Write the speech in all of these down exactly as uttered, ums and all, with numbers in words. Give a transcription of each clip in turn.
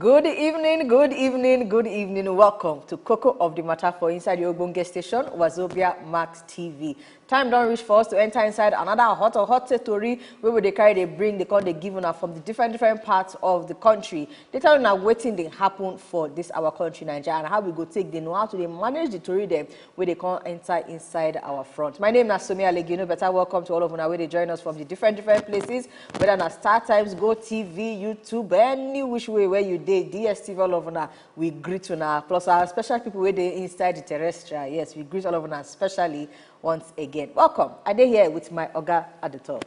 Good evening, good evening, good evening. Welcome to Koko of the Matter for inside your Ogbonge station, Wazobia Max T V. Time don reach for us to enter inside another hot, hot tori wey we dey carry dey bring, dey come dey give una from the different, different parts of the country. Dey tell una wetin dey happen for this our country, Naija, and how we go take dey know how to dey manage the tori dem wey dey come enter inside our front. My name na Somi Alege. You know better. Welcome to all of una wey dey join us from the different, different places, whether na Star Times, Go T V, YouTube, any which way where you dey, D S T V, all of una, we greet una. Plus our special people wey dey inside the terrestrial. Yes, we greet all of una specially once again. Welcome. I dey here with my oga at the top.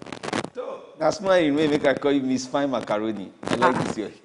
Na smile you wey make I call you Miss Fine Macaroni. I like this your hair.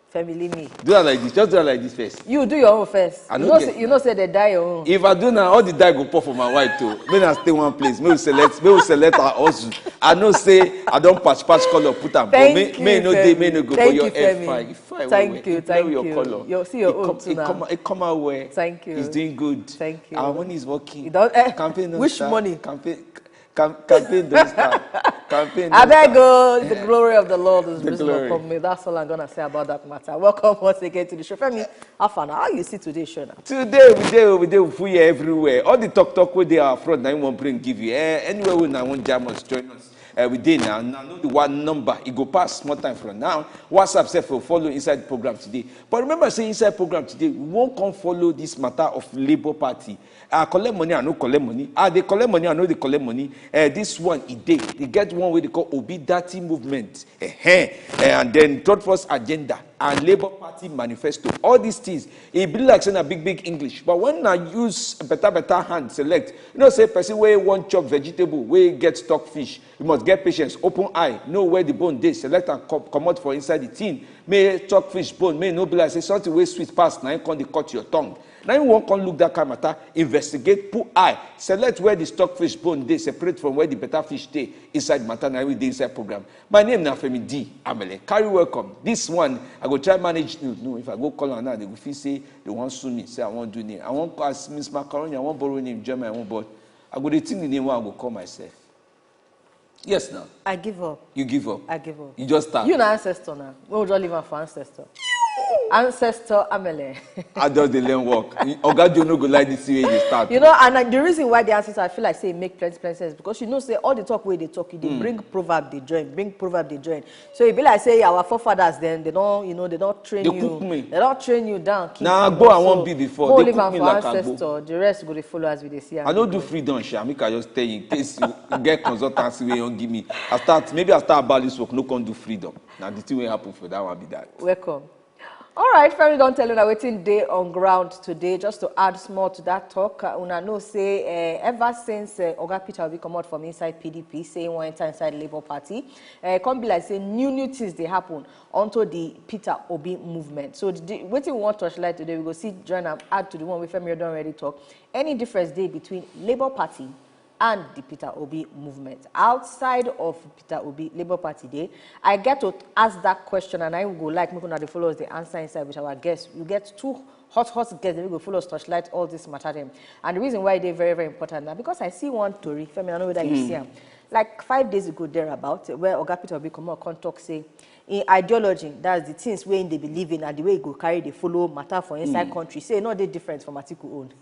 Family me. Do am like this. Just do am like this first. You do your own first. I You no know get say you know say they die your own. If I do now, all the dye go pour for my white too. Make I stay one place. Make we select. Make we select our hustle. I know say I don patch patch color put am. But Thank make you, make no Femi. Dey make no go. Thank But your you, hair Femi. Fine. Fine. Thank Well, you, well. thank Your you. Color. Your- see your It own come, too it now. Come, it come out well. Thank you. It's doing good. Thank you. Our money is working. You don- eh, Campaign don which start. Money? Campaign. Cam- campaign don start. Campaign. Don I beg start. Oh, the glory of the Lord is The risen glory. Upon me. That's all I'm gonna say about that matter. Welcome once again to the show. Femi, how far now? How you see today, show now? Today we dey we dey full here everywhere. All the talk talk wey dey our front na him wan bring give you. Eh, anywhere wey una wan jam us, join us. Eh, we dey now. Now know the one number. E go pass small time from now. WhatsApp sef will follow inside the program today. But remember say inside program today, we wan come follow this matter of Labour Party. I collect money, I no collect money. I dey collect money, I no dey collect money. Eh, this one e dey. E get one wey dey call Obi Dirty Movement. Eh, and then Third Force Agenda and Labour Party Manifesto. All these things, e be like say na big big English. But when una use better better hand select, you know say person wey wan chop vegetable wey get stockfish, you must get patience, open eye, know where the bone dey, select am com- comot for inside the tin. Make stockfish bone, make e no be like say something wey sweet pass na im come dey cut your tongue. Na im wan come look that kind matter, investigate, put eye, select where the stockfish bone dey separate from where the better fish dey inside the matter na im we dey inside program. My name na Femi D Amele. Carry welcome. This one, I go try manage. No, no, if I go call am now, they go feel say they wan sue me, say I wan do name. I wan call as Miss Macaroni, I wan borrow name, German, I wan borrow. I go dey think the name wey I go call myself. Yes now. I give up. You give up. I give up. You just start. You na ancestor now. We will just leave am for ancestor. Ancestor Amele. I just dey learn work. Oga Joe no go like this thing wey dey start. You know, and uh, the reason why they ask this, I feel like say e make plenty plenty sense because you know say all the talk wey they talk, e dey bring proverb dey join, bring proverb dey join. So e be like say our forefathers then they don't, you know, they don't train They you. Cook me. They don't train you down. Keep Na you agbo I so wan be before. Mo They leave cook am me for like agbo. Ancestor. The rest go dey follow as we dey see. I no do freedom, sha. Make I just tell you, in case you get consultancy wey you wan give me. I start, maybe I start about this work, no come do freedom. Na the thing wey happen for that one be that. Welcome. All right, Femi don tell una wetin dey on ground today. Just to add small to that talk, uh, una know say uh, ever since uh, Oga Peter Obi comot from inside P D P, say he wan enter inside Labour Party, uh, come be like say new new things dey happen onto the Peter Obi movement. So the, wetin we wan torchlight today, we go see join am add to the one wey Femi don already talk. Any difference dey between Labour Party and the Peter Obi movement? Outside of Peter Obi, Labour Party dey, I get to ask that question, and I go like make una dey follow us dey answer inside with our guests. You get two hot hot guests wey go follow us torchlight all this matter dem. And the reason why e dey very very important na because I see one tori, Femi, I know whether you see am. Like five days ago thereabout, where Oga Peter Obi comot come talk say im ideology, that's the things wey im dey believe in and the way e go carry dey follow matter for inside country, say e no dey different from Atiku own.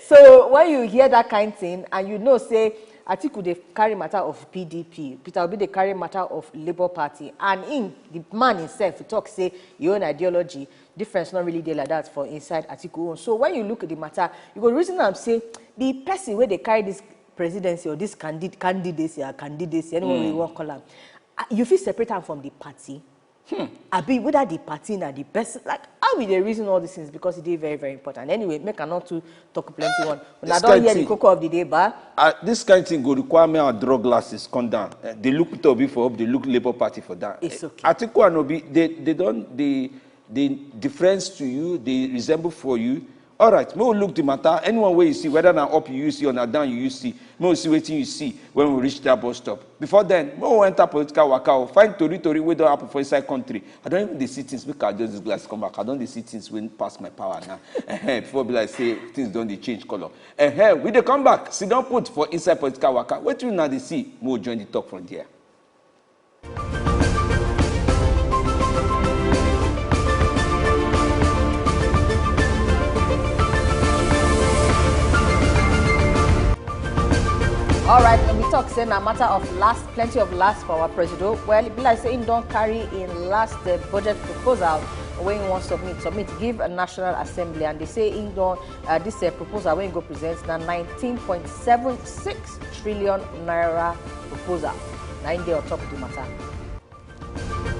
So when you hear that kind thing and you know say Atiku dey carry matter of P D P, Peter Obi dey carry matter of Labour Party, and him, the man himself, he talk say your own ideology difference not really dey like that for inside Atiku own. So when you look at the matter, you go reason am say the person wey dey carry this presidency or this candid candidacy or candidacy, anyone we wan call am, uh, you fit separate am from the party. Abi whether the party na the person, like how we dey reason all these things, because e dey very very important. Anyway, make I not too talk plenty one. Una This don kind hear the thing- koko of the day, ba? Uh, this kind thing go require me and draw glasses come down. Uh, they look Peter Obi for up, they look Labour Party for down. It's Uh, okay. Atiku and Obi, they they don't they they difference to you, they resemble for you. All right, make we look the matter. Anyone where you see, whether na up you see or na down you see, make we see wetin you see when we reach that bus stop. Before then, make we enter political waka o, find tori tori wey don happen for inside country. I don't even dey see things. Make I just this glass come back. I don dey see things wey pass my power now. Ehen, before be like say things don dey change color. Ehen, we dey come back. Sit down put for inside political waka. Wetin una dey see? Make we join the talk from there. All right, we talk say na matter of last, plenty of last for our presido. Well, e be like say im don carry im last uh, budget proposal wey im wan submit, submit give a National Assembly, and they say im don uh, this uh, proposal wey im go present na nineteen point seven six trillion naira proposal. Na im dey on top of the matter.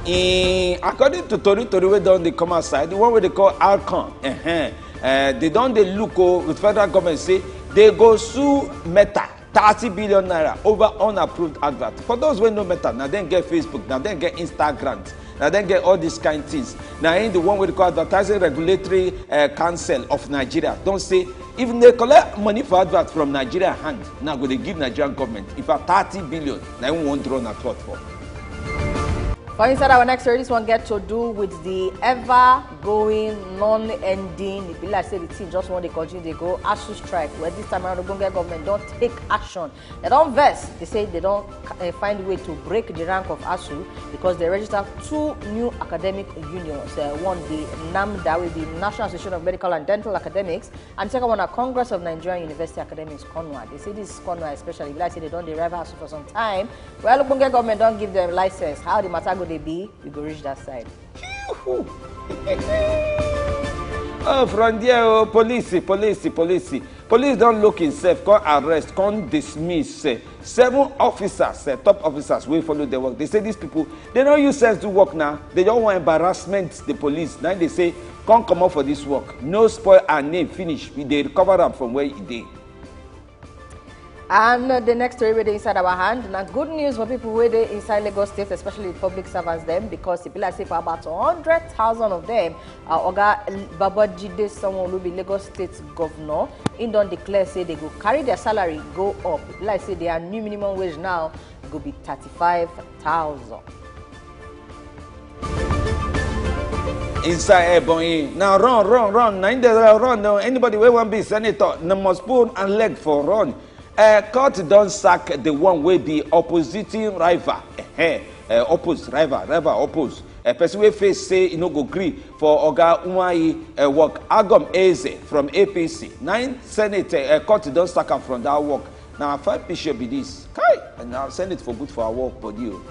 In according to tori tori wey don dey come outside, the one wey dey call Alcon, uh-huh, uh, they don dey look o with federal government say they go sue Meta thirty billion naira over unapproved advert. For those wey know Meta, na dem get Facebook, na dem get Instagram, na dem get all these kind things. Na im the one wey dey call Advertising Regulatory uh, Council of Nigeria don say if they collect money for advert from Nigeria hand, na go dey give Nigerian government in fact thirty billion. Na im wan draw na court for. For inside our next story, this one get to do with the ever going, non-ending. E be like say the thing just wan dey continue dey go. ASUU strike. Well, this time around, Ogbonge government don take action. They don vex. They say they don uh, find way to break the rank of ASUU because they register two new academic unions. Uh, one, the NAMDA, wey be National Association of Medical and Dental Academics, and the second one na Congress of Nigerian University Academics, CONUA. They say this CONUA especially, e be like say they don dey rival ASUU for some time. Well, Ogbonge government don give them license. How the matter go dey be, we go reach that side. Oh, from there, oh, police, police, police. Police don look himself, come arrest, come dismiss eh, seven officers, eh, top officers wey follow the work. They say these people, they no use sense do work now. They just want embarrassment the police. Now they say, come comot for this work. No spoil our name finish. We dey recover am from where e dey. And uh, the next story wey dey inside our hand na good news for people wey dey inside Lagos State, especially the public servants dem, because e be like say for about hundred thousand of them, uh, Oga Babajide Sanwo-Olu, be Lagos State governor, im don declare say they go carry their salary go up. E be like say their new minimum wage now go be thirty-five thousand. Inside Ebonyi, na run, run, run, na im dey run o. Anybody wey wan be senator, na must put and leg for run. Uh, court don sack the one wey be oppositing rival. Eh, eh, oppose, rival, rival, oppose. A person wey face say e no go gree for Oga Umahi uh, work. Agom Eze from A P C. Na im Senate uh, court don sack am from that work. Na five picture be this. Kai, and now Senate for good for our work body o.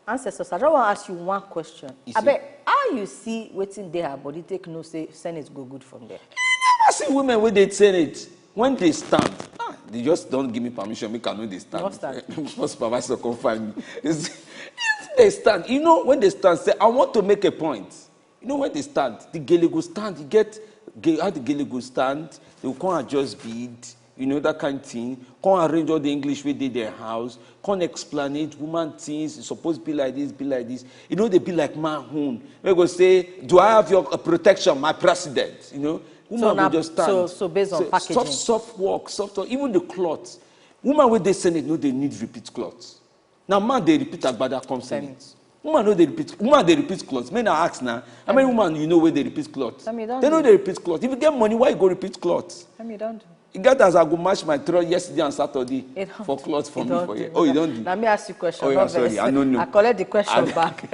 Ancestors, I just wan ask you one question. You see? Abeg, how you see wetin dey her body take know say Senate go good from there? I see women wey dey Senate when they stand. Ah, they just don give me permission make I no dey stand. No stand. Before supervisor come find me. If they stand, you know, when they stand, say, I want to make a point. You know, when they stand, the gele go stand. You get ge- how the gele go stand. They go come adjust bead. You know that kind thing. Come arrange all the English wey dey their house. Come explain it. Woman things e suppose be like this, be like this. You know they be like man own. They go say, do I have your uh, protection, my president? You know, woman na- go just stand. so- so based on Say, packaging. Soft, soft work, soft work. Even the cloth. Woman wey dey Senate no dey need repeat cloth. Na man dey repeat agbada come Senate. Woman no dey repeat. Woman dey repeat cloth. Make I ask na. How many woman you know wey dey repeat cloth? Tell me, you don They no do. Dey repeat cloth. If you get money, why you go repeat cloth? Tell me, you don do. E get as I go match my trust yesterday and Saturday You don for do. cloth for You me don for do. here. Oh, you don do. Na me ask you question. Oh, yeah, No vex. Sorry, I no know. I collect the question I- back.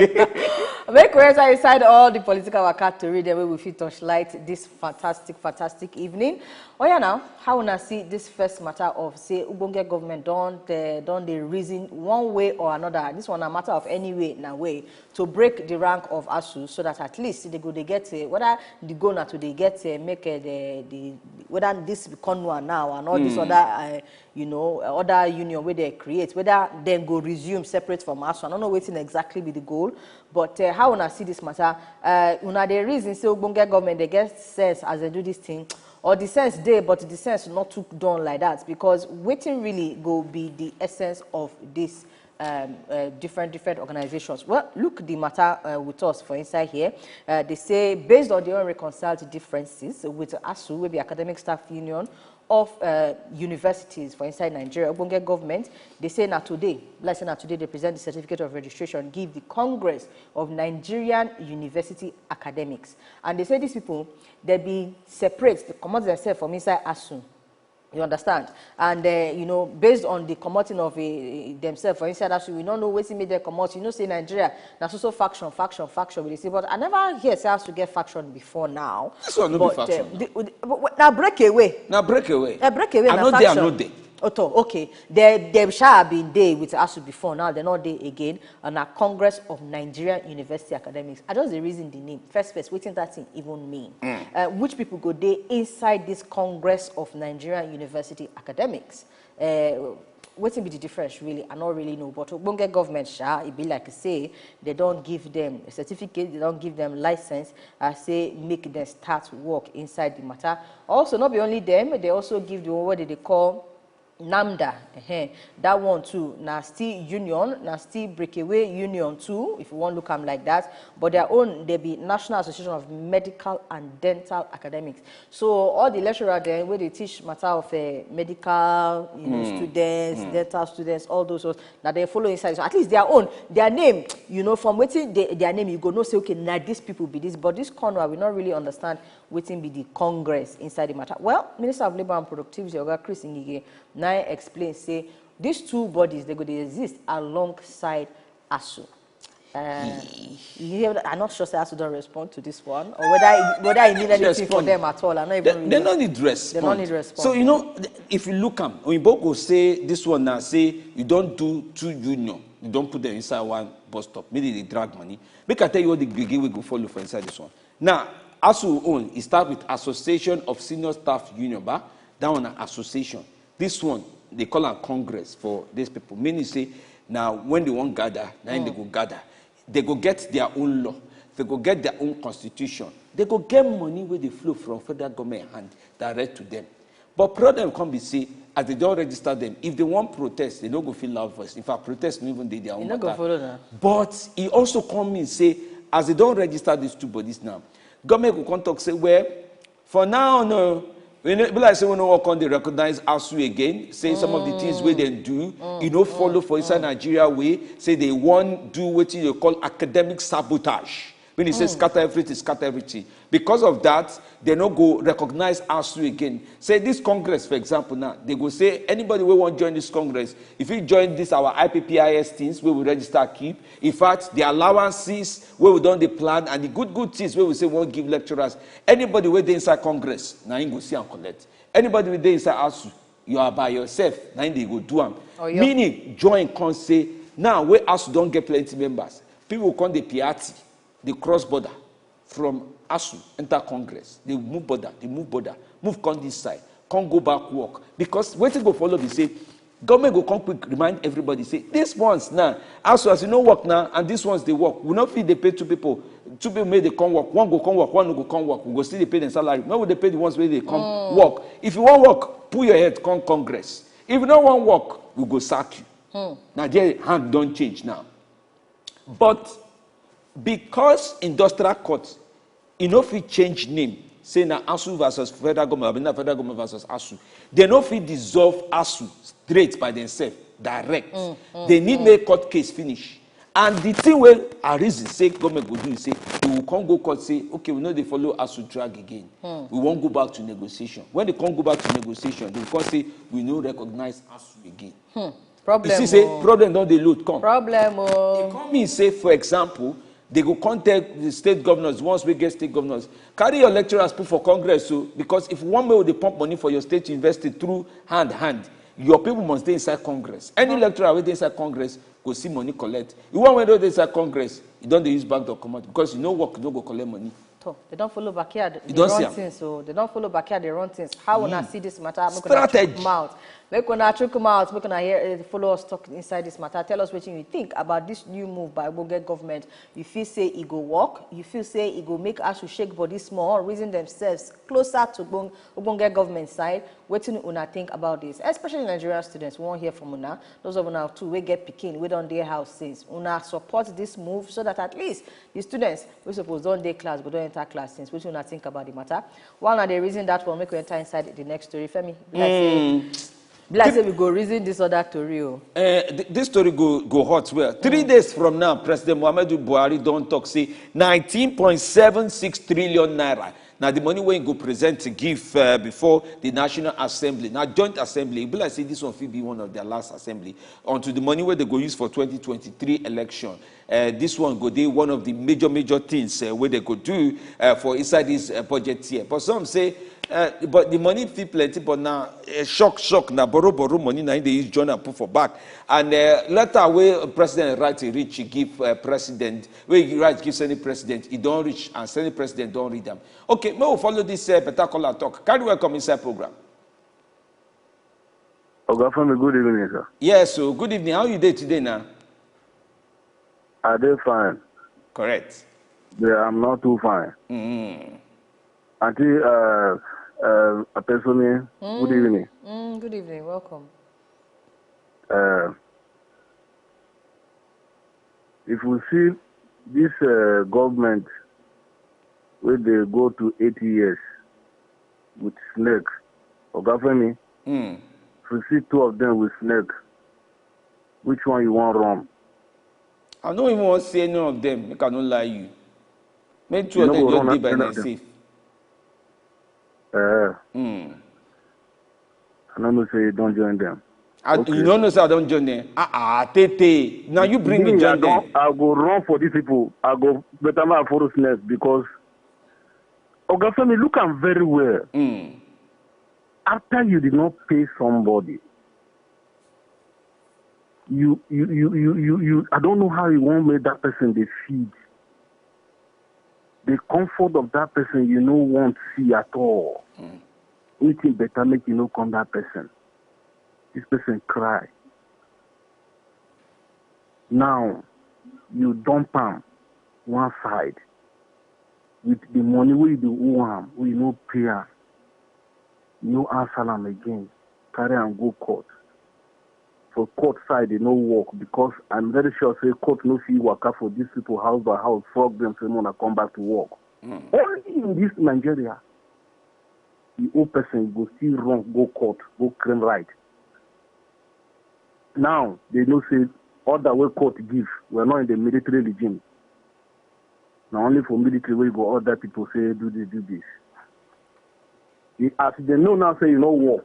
Make we enter inside all the political waka tori dem wey we fit torchlight this fantastic, fantastic evening. Oh yeah, now how una see this first matter of say Ogbonge government don uh, don dey reason one way or another. This one na matter of any way na way to break the rank of ASUU so that at least they go dey get uh, whether the goal na to dey get uh, make uh, the the whether this CONUA now and all these other uh, you know uh, other union wey they create, whether dem go resume separate from ASUU. I no know wetin exactly be the goal, but uh, how una see this matter? Uh, una dey reason say Ogbonge government dey get sense as they do this thing, or the sense dey but the sense not too done like that, because wetin really go be the essence of this um, uh, different different organizations? Well, look the matter uh, with us for inside here. Uh, they say based on the unreconciled differences with ASUU, wey be Academic Staff Union of uh, universities for inside Nigeria, Ogbonge government, they say na today, like say na today they present the certificate of registration give the Congress of Nigerian University Academics, and they say these people they be separate, they comot themselves from inside ASUU. You understand? And uh, you know, based on the commoting of uh, themselves for inside ASUU, we don't know wetin make them comot. You know, say Nigeria, na so so faction, faction, faction. We dey see, but I never hear say ASUU get faction before now. This one no be But, faction uh, the, the, but, but na breakaway. Na breakaway. A breakaway I na no dey, I faction. No dey. Oto, okay. They they sha been dey with ASUU before. Now they not dey again. And na Congress of Nigerian University Academics. I just dey reason the name. First, first, wetin that thing even mean? Uh, which people go dey inside this Congress of Nigerian University Academics? Uh, wetin be the difference really? I no really know. But ogbonge government sha, e be like say they don't give them a certificate, they don't give them license. I say make them start work inside the matter. Also, not be only them, they also give the one wey they dey call NAMDA. Ehen. That one too, na still union, na still breakaway union too, if you wan look am like that. But their own, they be National Association of Medical and Dental Academics. So all the lecturer dem wey dey teach matter of uh, medical, you know, students, dental students, all those ones, na they follow inside. So at least their own, their name, you know, from wetin they, their name, you go know say, okay, na these people be this. But this corner, we not really understand wetin be the Congress inside the matter. Well, Minister of Labour and Productivity, Oga Chris Ngige, now explain say these two bodies, they go dey exist alongside ASUU. Uh, you hear that? I'm not sure say ASUU don't respond to this one, or whether it, whether it mean anything for Respond. Them at all. I not even They, really they no need respond. They no need respond. So you know, if you look am, Oyinbo go say this one now say you don't do two union, you don't put them inside one bus stop. Maybe they drag money. Make I tell you what the gbege we go follow for inside this one. Now, ASUU own, e start with Association of Senior Staff Union, ba? That one na association. This one, they call am Congress for these people. Meaning say, now when they wan gather, now they go gather. They go get their own law. They go get their own constitution. They go get money wey dey flow from federal government hand direct to them. But problem come be say, as they don register them, if they wan protest, they no go fit loud voice. In fact, protest no even dey their own You no go matter. Follow them. But e also come mean say, as they don register these two bodies now, government go come talk say, well, for now, no. We no, be like say we no wan come dey recognize ASUU again. Say some of the things wey dem do, e no follow for inside Nigeria way. Say they wan do wetin they call academic sabotage. When they say scatter everything, scatter everything. Because of that, they no go recognize ASUU again. Say this Congress, for example, now, they go say anybody wey wan join this Congress, if you join this our I P P I S things wey we register keep, in fact, the allowances wey we don dey plan and the good good things wey we say we wan give lecturers, anybody wey dey inside Congress, na him go see am collect. Anybody wey dey inside ASUU, you are by yourself, na him dey go do am. Oyo. Meaning, join come say, now wey ASUU don get plenty members, people come dey piati, dey cross border from ASUU enter Congress, dey move border, dey move border, move come this side, come go back work. Because wetin go follow be say, government go come quick remind everybody say, these ones now, ASUU, as you no work now, and these ones dey work, we no fit dey pay two people, two people make they come work, one go come work, one no go come work, we go still dey pay them salary. Make we dey pay the ones wey dey come work. If you wan work, put your head come Congress. If you no wan work, we go sack you. Na there hand don change now. But because industrial court, e no fit change name, say na ASUU versus federal government, abi na federal government versus ASUU. They no fit dissolve ASUU straight by themselves, direct. They need make court case finish. And the thing wey I reason say government go do is say, we will come go court say, okay, we no dey follow ASUU drag again. We wan go back to negotiation. When they come go back to negotiation, they come say, we no recognize ASUU again. Problem. You see say Oh. Problem don dey load come. Problem. E Oh. Come mean say, for example, they go contact the state governors, the ones wey get state governors. Carry your lecturers put for Congress, so because if one make we dey pump money for your state university through hand hand, your people must dey inside Congress. Any lecturer wey dey inside Congress go see money collect. The one wey no dey inside Congress, you don dey use back door comot because you no work, you no go collect money. So, they don't follow backyard. You don see Run am. Things, so they don't follow backyard. They run things. How una see this matter? Make una Strategy. Chook mouth. Make una chook mouth. Make una hear, eh, follow us talk inside this matter. Tell us what you think about this new move by Ogbonge government. You feel say e go work? You feel say e go make ASUU shake body small, reason themselves closer to Ogbon- Ogbonge government side? Wetin una think about this? Especially Nigerian students, we wan hear from una. Those of una too wey get pikin wey don dey house since, una support this move so that at least the students wey suppose don dey class go don enter class since. Wetin una think about the matter? While una dey reason that one, make we enter inside the next story. Femi, be like say, be like say we go reason this other story o. Uh, th- this story go go hot well. Three days from now, President Muhammadu Buhari don talk say nineteen point seven six trillion naira Now the money wey go present to give uh, before the National Assembly, now joint assembly, e be like say this one fit be one of their last assembly until the money wey they go use for twenty twenty-three election. Uh, this one go dey one of the major major things uh, wey they go do uh, for inside this uh, budget year. But some say, uh, but the money fit plenty, but now uh, shock shock na borrow borrow money na im dey use join am put for back. And uh, letter wey president write e reach e give uh, president, wey e write give senate president, e don reach and senate president don read am. Okay, make we follow this uh, better caller talk. Carry welcome inside program. Oga Femi, good evening, sir. Yes, so good evening. How you dey today now? I dey fine. Correct. Yeah, I'm not too fine. Mm. Auntie uh, uh, Apesumi, good evening. Mm, good evening. Welcome. Uh, if we see this uh, government wey dey go to eighty years with snake, Oga Femi, Mm. if we see two of them with snake, which one you wan run? I no even wan see any of them. Make I no lie you. Make two You of no them go just run dey by any of them. themselves. Uh, Mm. I no know say you don join them. I, Okay. You no know say I don join them. Ah ah, tey tey. Now you bring me Me, I join don, them. I go run for these people. I go better my follow snake because Oga Femi, look am very well. Mm. After you did not pay somebody, you you you you you, you I don't know how you wan make that person dey feed. The comfort of that person you no want see at all. Anything better make you no come that person. This person cry. Now you dump am one side with the money wey you dey owe am, wey you no pay am. You no answer am again. Carry am go court. For court side, e no work because I'm very sure say court no fit waka for these people house by house, frog them, say una come back to work. Only in this Nigeria, the old person go still run go court, go claim right. Now they know say order wey court give, we're not in the military regime. Na only for military wey go order people say do this, do this. The, as they know now say you no work,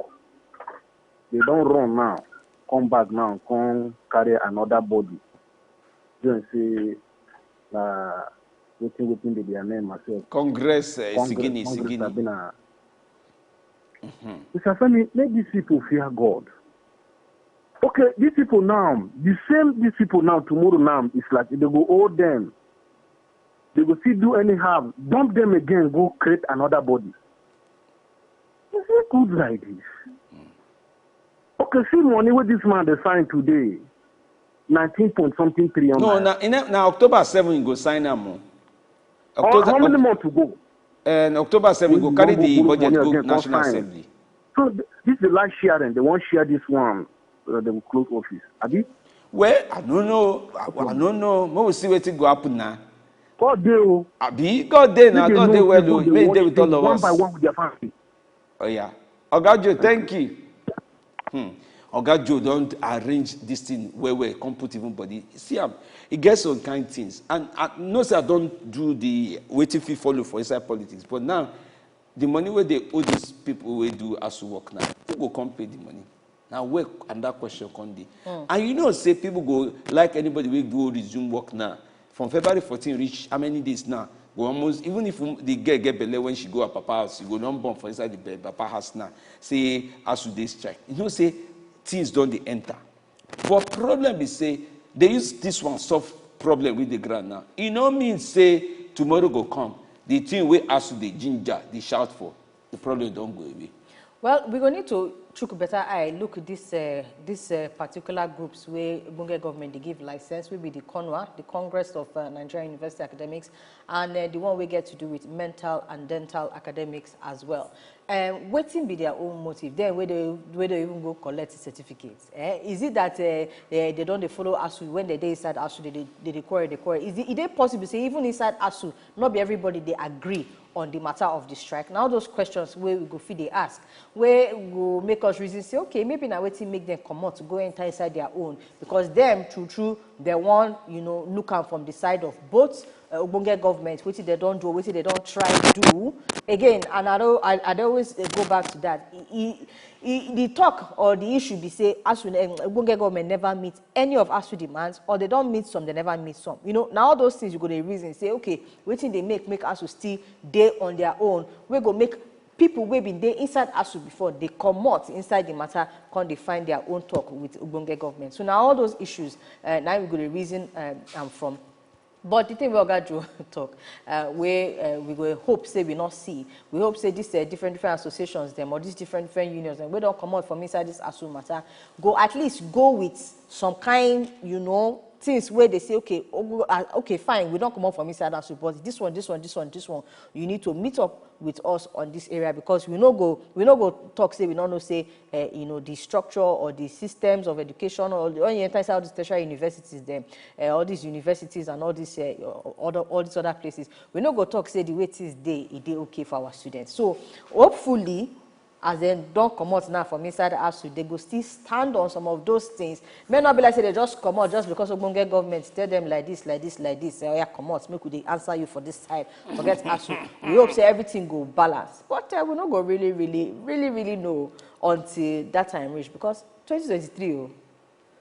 they don run now, come back now, come carry another body. Join say na wetin wetin be their name myself. Congress, uh, Congress, Sigini, Congress Sigini. Sabina. Mister Femi, make these people fear God. Okay, these people now, the same these people now, tomorrow now, it's like they go hold them. They go still do anyhow, dump them again, go create another body. Is it good like this? Okay, see money wey this man dey sign today, nineteen point something trillion. No, naira. na, na, na October seven you go sign am o. How, how many months to go? And October seven you go When carry you wan the go budget borrow go money again, come National sign. Assembly. So th- this is the last sharing. They wan share this one. Uh, they will close office. Abi? Well, I don't know. I, I don't know. Make we see wetin go happen now. God dey o. Abi God dey now. Make they God know dey say well o. God dey Make e dey watch with them all one of by us. One with their family. Oh yeah. Oga Joe, thank you. Hmm. Oga Joe don arrange this thing well well. Come put even body. See am. E get some kind things. And I know say I don do the wetin fit follow for inside politics. But now, the money wey dey owe these people wey do ASUU work now, who go come pay the money? Now where and that question come dey. And you know say people go like anybody wey go resume work now. From February fourteen reach how many days now? Go almost, even if um, the girl get belle when she go her papa house, she go don born for inside the be- papa house now. Say ASUU dey strike. You know say things don dey enter. But problem be say they use this one solve problem with the ground now. E no mean say tomorrow go come. The thing wey ASUU dey ginger, dey shout for, the problem don go away. Well, we go need to chook better eye look this uh, this uh, particular groups wey Bunge government dey give license, wey be the CONUA, the Congress of uh, Nigerian University Academics, and uh, the one wey get to do with mental and dental academics as well. Um, wetin be their own motive? Then where they where they even go collect the certificate? Eh? Is it that uh, uh, they don dey follow ASUU when they dey inside ASUU, they dey they dey quarrel, dey quarrel? Is it, e dey possible say even inside ASUU, not be everybody they agree on the matter of the strike? Now those questions where we go fit they ask, where go make us reason say, okay, maybe now wetin make them come out to go enter inside their own, because them true true they want, you know, look am from the side of both uh, ogbonge government, wetin dem don do, wetin dem don try do. Again, and I don, I, I dey always, uh, go back to that. E, e, e, the talk or the issue be say, ASUU, um, ogbonge government never meet any of ASUU demands, or they don meet some, they never meet some. You know, na all those things you go dey reason say, okay, wetin dey make, make ASUU still dey on their own, wey go make people wey bin dey inside ASUU before dey comot inside the matter, come dey find their own talk with ogbonge government. So na all those issues, uh, na we go dey reason, um, am from. But the thing wey Oga Joe talk, uh, wey, uh, we go hope say we not see, we hope say this, uh, different, different associations dem, or these different, different unions dem wey don comot from inside this ASUU matter, go at least go with some kind, you know, things where they say, okay, oh, uh, okay, fine, we don't come out from inside ASUU, but this one, this one, this one, this one, you need to meet up with us on this area, because we no go, we no go talk say we no know say, uh, you know, the structure or the systems of education, or the, when you enter inside all these tertiary universities, them, uh, all these universities and all these, uh, other, all these other places, we no go talk say the way things dey, e dey okay for our students. So hopefully, as dem don comot now from inside ASUU, they go still stand on some of those things. May not be like say they just comot just because ogbonge government tell them like this, like this, like this. Say, "Oh yeah, comot, make we dey answer you for this time. Forget ASUU." We hope say everything go balance, but, uh, we no go really, really, really, really know until that time reach, because twenty twenty-three, oh,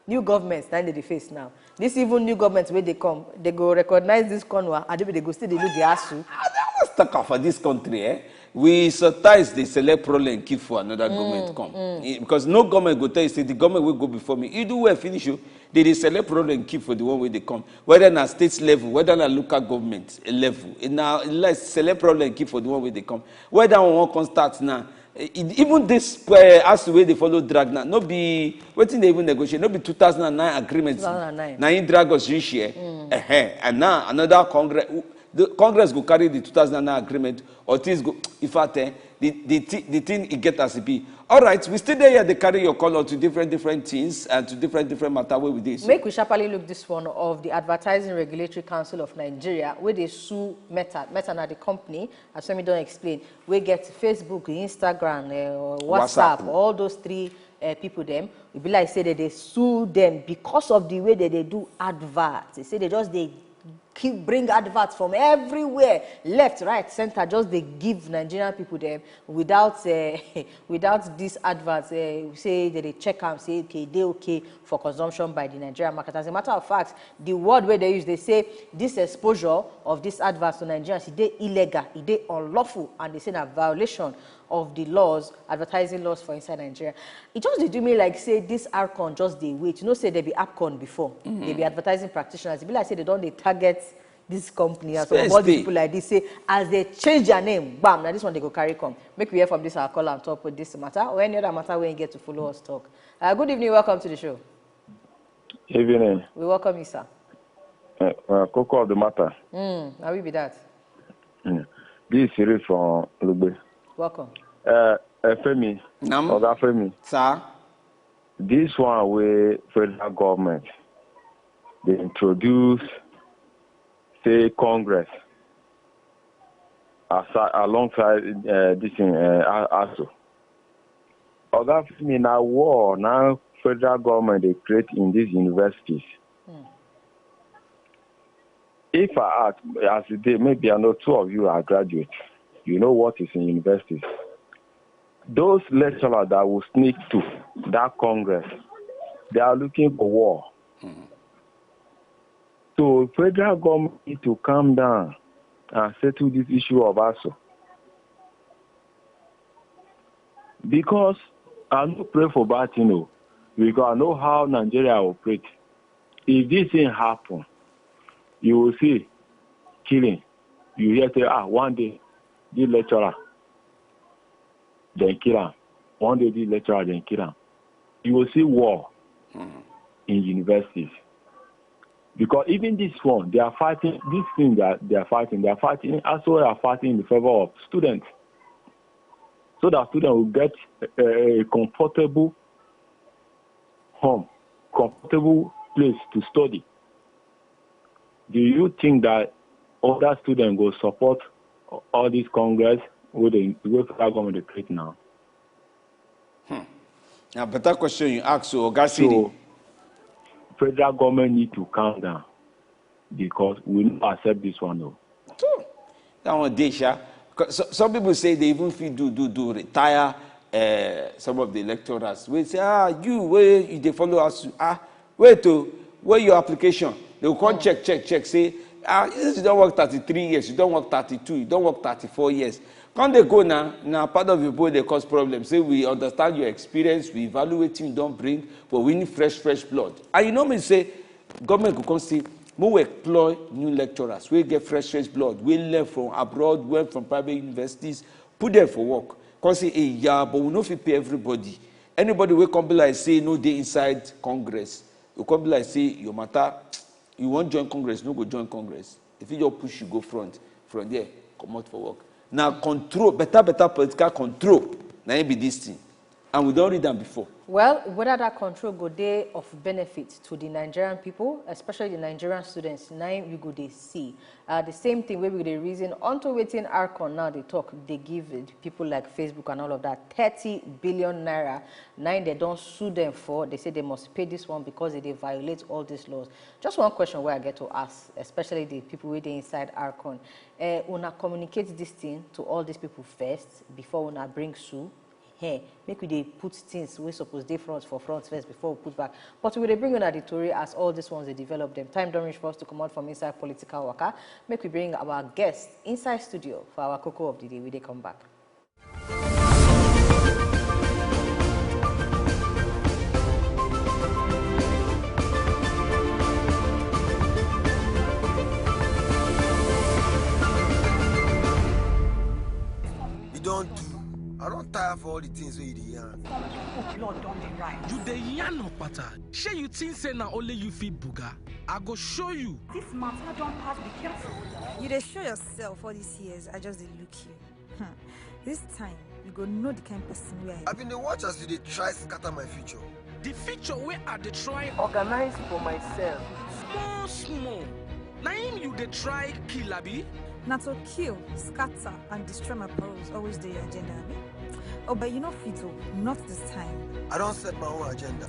new government na dey dey face now. This even new government wey dey come, they go recognize this corner, and they go still dey look the ASUU. Let's talk for this country, eh? We sometimes dey select problem keep for another government come. Eh, because no government go tell you say the government will go before me. You do well finish you. They dey select problem keep for the one wey dey come. Whether na state level, whether na local government level, eh, na let's select problem keep for the one wey dey come. Whether one wan come start now, eh, e- even this, eh, ASUU wey dey follow drag now, no be wetin dey even negotiate, no be two thousand and nine agreement. Two thousand and nine. Na im drag us reach here. Ehen. And now another Congress, the Congress go carry the two thousand and nine agreement, or things go, in fact, eh, the, the, thi- the thing e get as e be. All right, we still dey here dey carry your call on to different, different things and to different, different matter wey we dey so. Make we sharply look this one of the Advertising Regulatory Council of Nigeria, where they sue Meta. Meta na the company, as Femi don explain, we get Facebook, Instagram, uh, WhatsApp, WhatsApp. All those three, uh, people them. We be like say that they sue them because of the way that they do adverts. They say they just they keep bring adverts from everywhere, left, right, center. Just they give Nigerian people them without, uh, without this advert, uh, say that they check and say, okay, they okay for consumption by the Nigerian market. As a matter of fact, the word where they use, they say this exposure of this advert to Nigerians, e dey illegal, e dey unlawful, and they say na violation of the laws, advertising laws for inside Nigeria. It just dey do me like say this ARCON just dey wait. You know, say they be ARCON before. They be advertising practitioners. E be like say they don dey target this company and some of Space all these dey. People like this, say as they change their name, bam, now this one they go carry come. Make we hear from this our caller on top with this matter or any other matter where you get to follow us talk. Uh, good evening, welcome to the show. Evening. We welcome you, sir. Uh, uh, koko of the matter. Mm, how we be that? Mm. This is Siri from Lugbe. Welcome. Uh, uh, Femi, Nam? Oga Femi, Sir? This one wey federal government dey introduce, say Congress aside, alongside uh, this thing, uh, ASUU. Oga Femi, na war na federal government dey create in these universities. If I ask, as e dey, maybe I know two of you are graduates. You know what is in universities. Those lecturers that will sneak to that Congress, they are looking for war. So federal government need to calm down and settle this issue of ASUU. Because I no pray for bad thing, oh, because I know how Nigeria operate. If this thing happen, you will see killing. You hear say, ah, one day, this lecturer, then kill am. One day, this lecturer, then kill am. You will see war in universities. Because even this one, they are fighting, this thing that they are fighting, they are fighting, also they are fighting in favor of students. So that students will get a, a comfortable home, comfortable place to study. Do you think that other students go support all this Congress wey the wey federal government dey create now? Na better question you ask, so Oga Siri. So federal government need to calm down. because we no accept this one o. That one dey sha. 'Cause so- some people say they even fit do do do retire uh, some of the lecturers. We say, ah, you wey you dey follow us, ah, wait o, where your application? They go come check check check say, ah, since you don work thirty-three years, you don work thirty-two, you don work thirty-four years. Come dey go na na part of your boy dey cause problem. Say we understand your experience, we evaluate you don bring, but we need fresh fresh blood. And you know me say government go come say make we employ new lecturers wey get fresh fresh blood, wey learn from abroad, learn from private universities, put them for work. Come say, hey, yeah, but we no fit pay everybody. Anybody wey come be like say no dey inside congress, you come be like say your matter, you wan join congress, no go join congress. If you just push you go front, from there comot for work. Na control, better better political control, na im be this thing. And we don read am before. Well, whether that control go dey of benefit to the Nigerian people, especially the Nigerian students, na im we go dey see. Uh, the same thing wey we dey reason unto wetin Arcon now dey talk, dey give uh, people like Facebook and all of that thirty billion naira. Na im they don sue them for. They say they must pay this one because they dey violate all these laws. Just one question wey I get to ask, especially the people wey dey inside Arcon. Uh, una communicate this thing to all these people first before una bring sue? Hey, make we dey put things wey suppose dey front for front first before we put back. But we dey bring una the tori as all these ones dey develop them. Time don reach for us to comot from inside political waka. Make we bring our guest inside studio for our koko of the day. We dey come back. You don do. I don tire for all the things wey you dey yarn. Blood don dey rise. You dey yarn okpata. Shey you think say na only you fit buga? I go show you. This matter don pass, be careful. You dey show yourself all these years, I just dey look you. Hmm. This time, you go know the kind person wey I I been dey watch as you dey try scatter my future. The future wey I dey try Organize for myself. small small. Na him you dey try kill abi? Na to kill, scatter, and destroy my parole always dey your agenda, abi? Oh, but you no fit o, not this time. I don set my own agenda.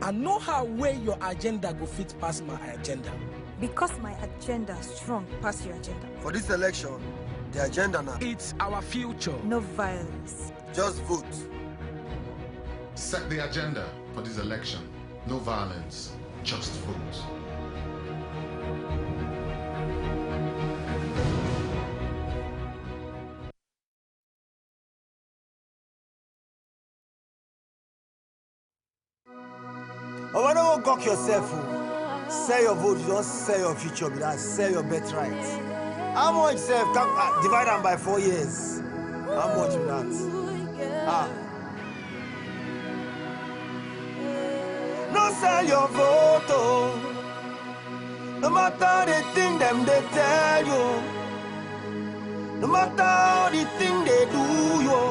I know how wey your agenda go fit pass my agenda. Because my agenda strong pass your agenda. For this election, the agenda na It's our future. No violence. Just vote. Set the agenda for this election. No violence, just vote. Omo, no go gawk yourself o. Sell your vote, you don sell your future be that, sell your birthright. How much sef? Calc- ah, divide am by four years. How much be that? Ah. No sell your vote o. No matter the thing dem dey tell you. No matter how the thing dey do you.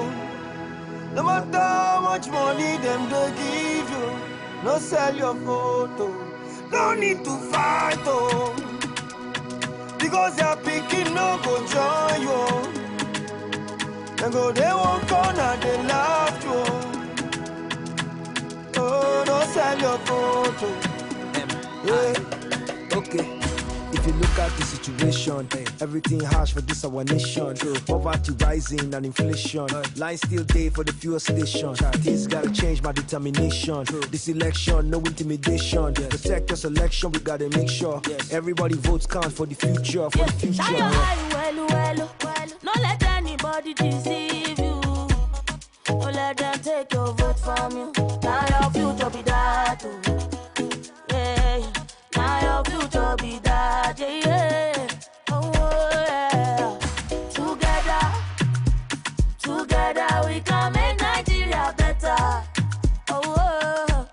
No matter how much money dem dey give you. No sell your vote o. No need to fight o. Because your pikin no go join you. Dem go dey one corner dey laugh you. Oh, no sell your vote o. Yeah. Okay. If you look at the situation, everything harsh for this our nation. Poverty rising and inflation. Line still day for the fuel station. Things gotta change my determination. This election, no intimidation. Protect your selection, we gotta make sure everybody votes count for the future. For the future. Shine your eye well, well, well. No let anybody deceive you. No let them take your vote from you. Now your future be that. Oh. Yeah. Now your future be that. Yeah, yeah. Oh, yeah. Together, together we can make Nigeria better. Oh, oh,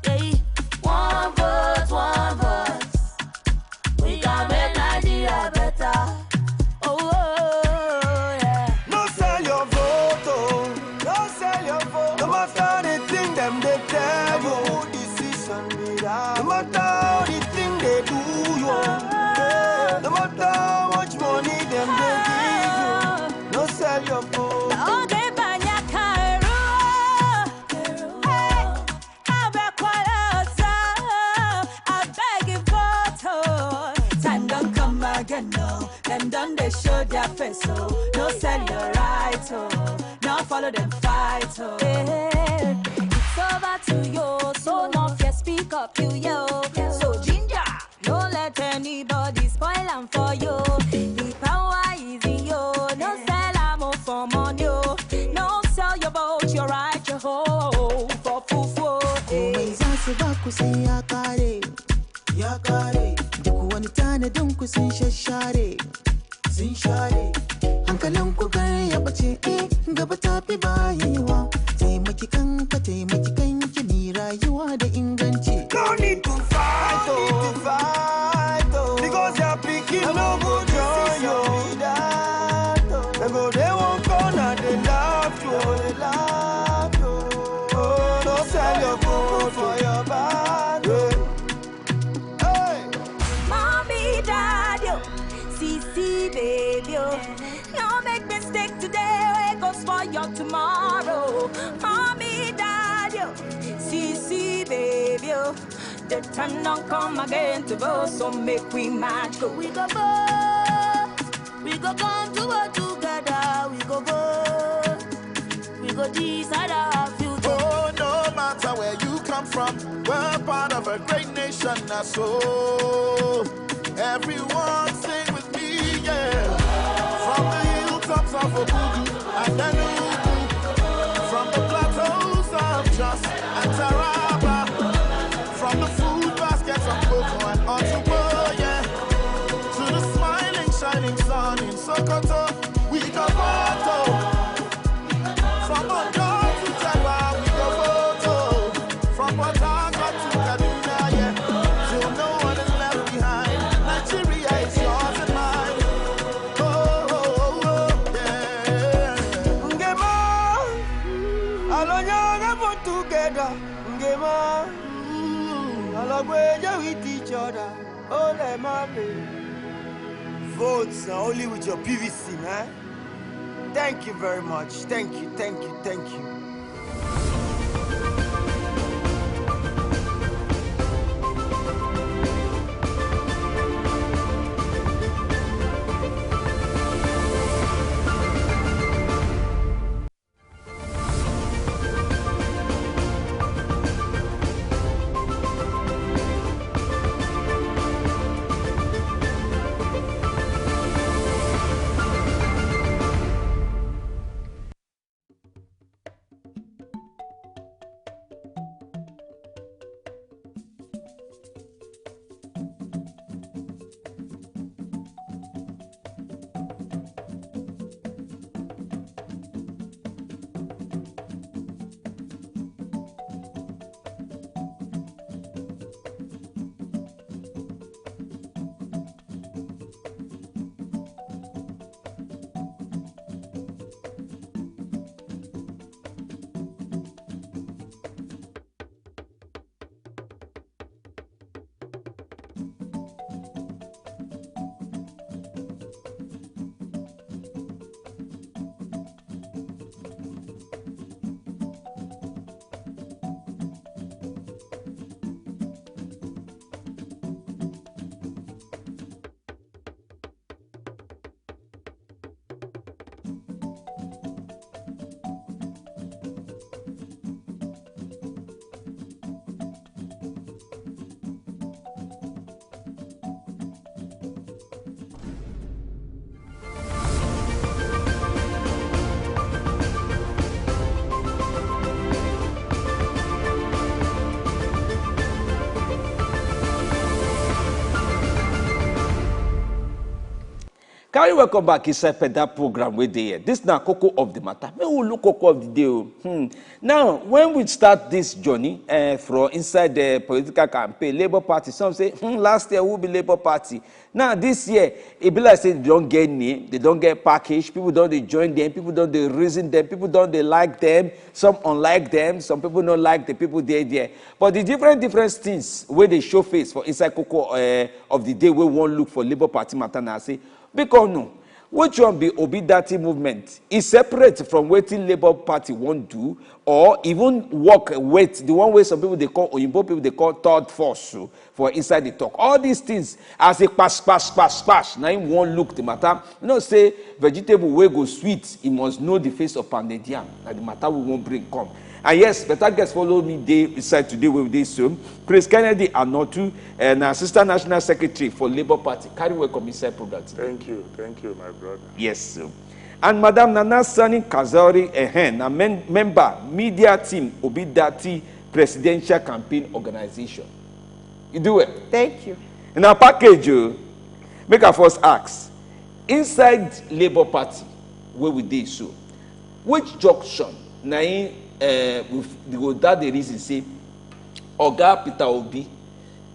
yeah. One vote, one voice. We can make Nigeria better. Oh, oh, yeah. No sell your vote, oh. No sell your vote. No matter the thing them they tell you. This is Dem don dey show their face, oh. No sell your right, oh. No follow dem fight, oh. Hey, it's over to you, so no fear, speak up, you, yo. So ginger, no let anybody spoil am for you. The power is in you, no sell am, oh, for money, oh. No sell your vote, your right, your hoe for fufu, oh. Komai za su ba ku sai ya kare, ya kare. Duk wani tanadin ku sun shashare, sun share. Hankalin ku kar ya bace, eh, gaba ta fi bayewa. Taimaki kanka, taimaki kanki, mi rayuwa da inganci. No need to fight, oh, to fight, oh. Because your pikin no go join you. They go, they won't corner, they laugh you, they laugh you. Oh, no sell your food for your bag, oh. Hey. Mommy, daddy, oh, C C, baby, oh. No make mistake today, wey go spoil your tomorrow. Mommy, daddy, oh, C C, baby, oh. The time don't come again to go, so make we match go. We go go, we go come to work together, we go go. We go decide our future. Oh, no matter where you come from, we're part of a great nation, na so. Everyone sing with me, yeah. From the hilltops of Obudu and Enugu, from the plateaus of Jos and Taraba, from the food baskets of Koko and Otubo, yeah, to the smiling, shining sun in Sokoto, we go Poto. From Ondo to Taraba, we go Poto. From Port Harcourt to Kaduna, yeah. Till no one is left behind. Nigeria is yours and mine. Oh, oh, oh, oh, yeah. Ngema, alonyaga for together. Ngema, alagweja with each other. Oh, let my baby. Votes are only with your P V C, man. Thank you very much. Thank you, thank you, thank you. Carry welcome back inside Peda program wey dey here. This na koko of the matter. Make we look koko of the day o. Hmm. Now, when we start this journey, eh, for inside the political campaign, Labour Party, some say, "Hmm, last year we be Labour Party." Now, this year, e be like say they don get name, they don get package, people don dey join them, people don dey reason them, people don dey like them, some unlike them, some people no like the people dey there. But the different, different things wey dey show face for inside koko, eh, of the day wey we wan look for Labour Party matter na say, because no, Which one be Obi Dati movement? E separate from wetin Labour Party wan do, or even work with the one wey some people dey call, oyinbo people dey call third force o, for inside the talk. All these things, as e pass, pass, pass, pass, na im wan look the matter. You know say vegetable wey go sweet, e must know the face of pounded yam. Na the matter we wan bring come. And yes, better guest follow me dey inside today wey we dey so. Chris Kennedy Anotu, eh, na Assistant National Secretary for Labour Party. Carry welcome inside program today. Thank you, thank you, my brother. Yes, sir. And Madam Nana Sani Kazori Ehen, na men- member, media team, Obi Dati Presidential Campaign Organization. You do well. Thank you. In our package, o, make I first ask, inside Labour Party, where we dey so, which junction na im, eh, we f- go that the reason say Oga Peter Obi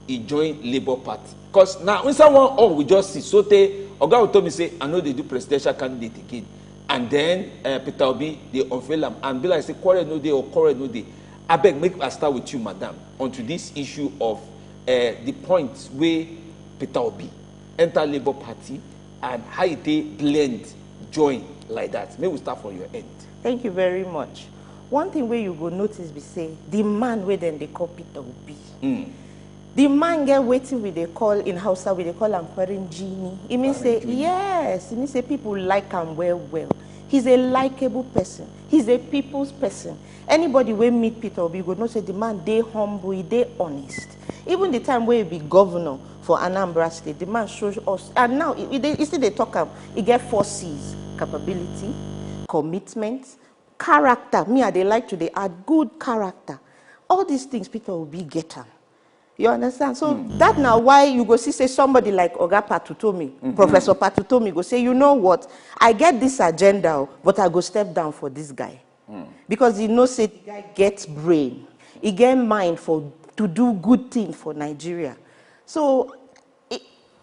e join Labour Party? Because now inside one hall we just see, so tey Oga Utomi say, "I no dey do presidential candidate again." And then, eh, Peter Obi dey unveil am and be like say quarrel no dey or quarrel no dey. Abeg, make I start with you, madam, onto this issue of, eh, the point wey Peter Obi enter Labour Party and how e take blend join like that. Make we start from your end. Thank you very much. One thing wey you go notice be say the man wey dem dey call Peter Obi, Mm. the man get wetin we dey call in Hausa, we dey call am farin jini. E mean say, Farin jini. Yes, e mean say people like am well well. He's a likable person. He's a people's person. Anybody wey meet Peter Obi go know say the man dey humble, e dey honest. Even the time wey e be governor for Anambra State, the man show us, and now e, e dey, e still dey talk am. E get four C's: capability, commitment, character. Me, I dey like to dey add good character. All these things, Peter Obi get am. You understand? So that na why you go see say somebody like Oga Patutomi, Professor Patutomi, go say, "You know what? I get this agenda, o, but I go step down for this guy." Because he know say the guy get brain, he get mind for to do good thing for Nigeria. So e-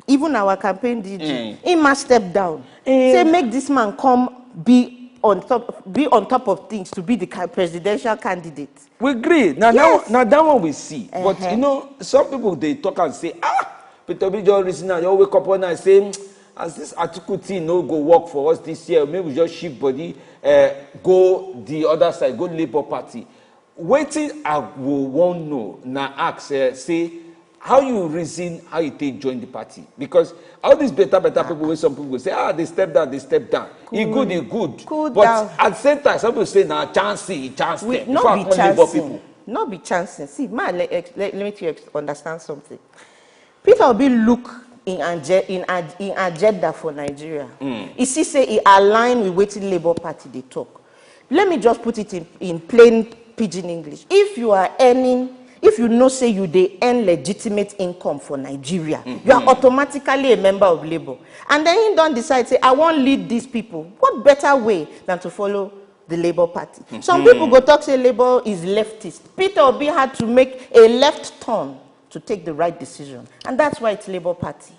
even our campaign D G, Mm. he must step down. Eh. Say make this man come be on top, be on top of things to be the ca- presidential candidate. We agree. Now, Yes. now, now that one we see. But Uh-huh. you know, some people dey talk and say, "Ah, Peter Obi just reason and just wake up one night say, 'As this Atiku thing no go work for us this year, maybe we just shift body, uh, go the other side, go Labour Party.'" Wetin I go wan know na ask, eh, say, how you reason, how you take join the party? Because all these better, better people wey some people go say, "Ah, they step down, they step down." E Cool. good, e good. Cool But down. at the same time, some people say, "Na chance, e chance We them." no Before I be come Labour chancing. people. No be chancing. See, ma, let, let, let me to ex- understand something. Peter Obi look in, age- in, ag- in agenda for Nigeria. Mm. E see say e align with wetin Labour Party dey talk. Let me just put it in, in plain pidgin English. If you are earning, if you know say you dey earn legitimate income for Nigeria, you are Mm-hmm. automatically a member of Labour. And then he don decide say, "I wan lead these people." What better way than to follow the Labour Party? Some Mm-hmm. people go talk say Labour is leftist. Peter Obi had to make a left turn to take the right decision, and that's why it's Labour Party.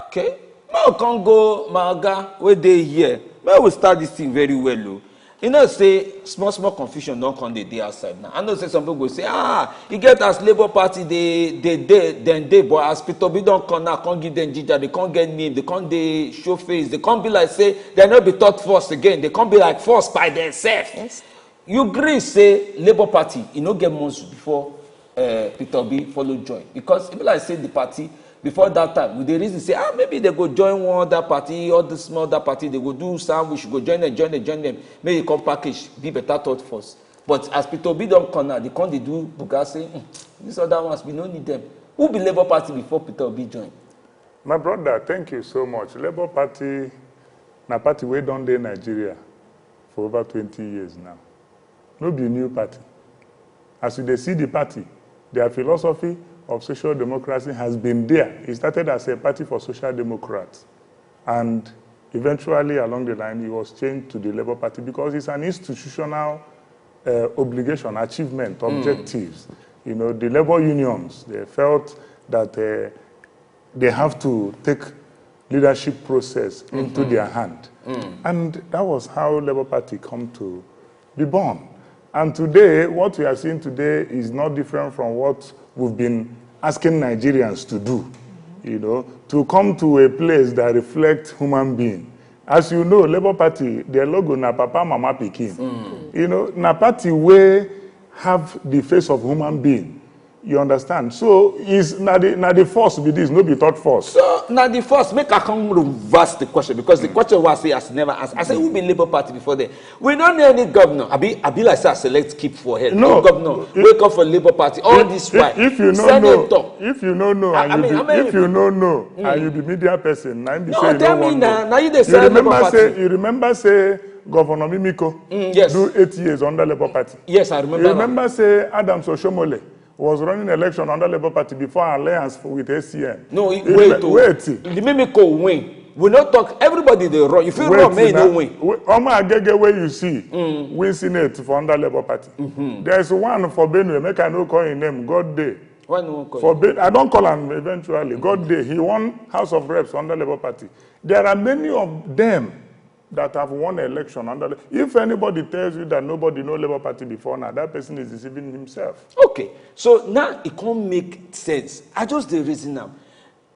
Okay. Make we come go my oga wey dey here. Make we start this thing very well o. You know say small small confusion don come dey dey outside now. I know say some people go say, "Ah, e get as Labour Party dey dey dey dem dey, but as Peter Obi don come now, come give dem ginger, they come get name, they come dey show face, they come be like say they no be third force again, they come be like force by themselves." Yes. You gree say Labour Party e no get muscle before, eh, Peter Obi follow join? Because e be like say the party before that time, we dey reason say, "Ah, maybe they go join one other party, all the small other party, they go do sandwich, go join them, join them, join them, make e come package, be better third force." But as Peter Obi don come now, they come dey do buga say, "Hmm, these other ones, we no need them." Who be Labour Party before Peter Obi join? My brother, thank you so much. Labour Party na party wey don dey Nigeria for over twenty years now. No be new party. As you dey see the party, their philosophy of social democracy has been there. It started as a party for social democrats. And eventually, along the line, it was changed to the Labour Party because it's an institutional, uh, obligation, achievement, Mm. objectives. You know, the labour unions, they felt that, uh, they have to take leadership process into Mm-hmm. their hand. Mm. And that was how Labour Party come to be born. And today, what we are seeing today is not different from what we've been asking Nigerians to do, you know, to come to a place that reflects human being, As you know, Labour Party, their logo na papa, mama, pikin. You know, na party wey have the face of human being. You understand? So is na the na the force be this, no be third force. So na the force. Make I come reverse the question, because the question was say as never ask. I say who be Labour Party before then? We don't know any governor. I be I be like say I select keep for head. No. No governor. Wake up for Labour Party. All this while. If you no know, if you no know, and you be media person, na be say you no wan know. Now you dey say Labour Party. You remember say Governor Mimiko do eight years under Labour Party. Yes, I remember. You remember say Adams Oshomole was running election under Labour Party before alliance with A C N. No, wait, wait. The Mimiko win. We no talk. Everybody dey run. If you run, may no win. Omo Agege wey you see win Senate for under Labour Party. There is one for Benue. Make I no call him name. God dey. Why no one call? For Benue, I don't call him eventually. God dey. He won House of Reps under Labour Party. There are many of them that have won election under. If anybody tells you that nobody know Labour Party before now, that person is deceiving himself. Okay, so now it can't make sense. I just the reason now.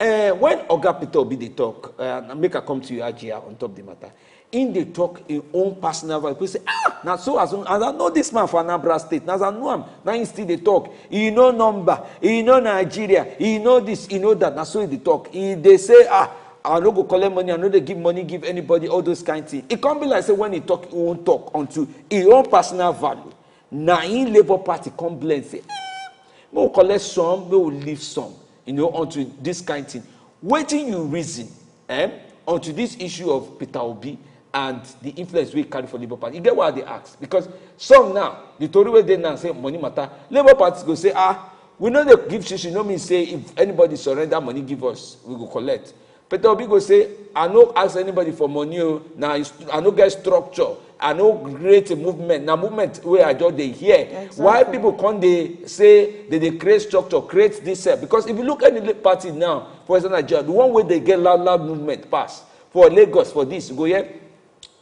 Uh, when Oga Peter Obi dey talk, uh, make I come to you, Ajia, on top the matter. In dey talk in own personal voice, we say, ah, now so as, as I know this man for Anambra State, now as I know him, now he still dey talk. He know number, he know Nigeria, he know this, he know that. Now so he dey talk. He dey say, ah, I no go collect money, I no dey give money give anybody, all those kind things. It can't be like say when he talk, he won't talk unto his own personal value. Now in Labour Party come blend say, ah, we will collect some, we will leave some. You know, onto this kind thing. Waiting you reason, eh, onto this issue of Peter Obi and the influence we carry for Labour Party. You get what they ask? Because some now, the Tory way they now say money matter. Labour Party go say, ah, we know they give shishi, no mean say if anybody surrender money, give us, we go collect. Peter Obi go say, I no ask anybody for money. Oh, now I no get structure. I no create a movement. Now movement where I just dey hear. Exactly. Why people come they say that they create structure, create this self? Because if you look any party now, for example, Nigeria, the one where they get loud, loud movement pass for Lagos for this, you go here,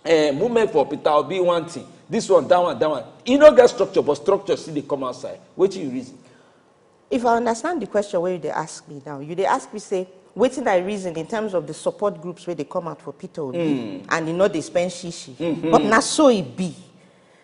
uh, movement for Peter Obi one thing, this one, that one, that one. You no get structure, but structure still they come outside. What do you reason? If I understand the question where they ask me now, you they ask me say, waiting I reason in terms of the support groups where they come out for Peter Obi mm. and you know they spend shishi. Mm-hmm. But now so it be.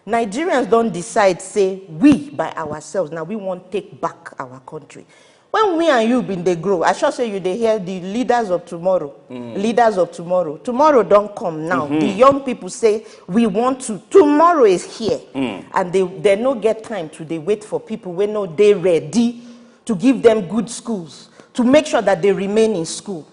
Nigerians don't decide say we by ourselves. Now we won't take back our country. When we and you been they grow, I sure say you they hear the leaders of tomorrow. Mm. Leaders of tomorrow. Tomorrow don't come now. Mm-hmm. The young people say we want to. Tomorrow is here, mm. and they they no get time to they wait for people when no they ready to give them good schools to make sure that they remain in school.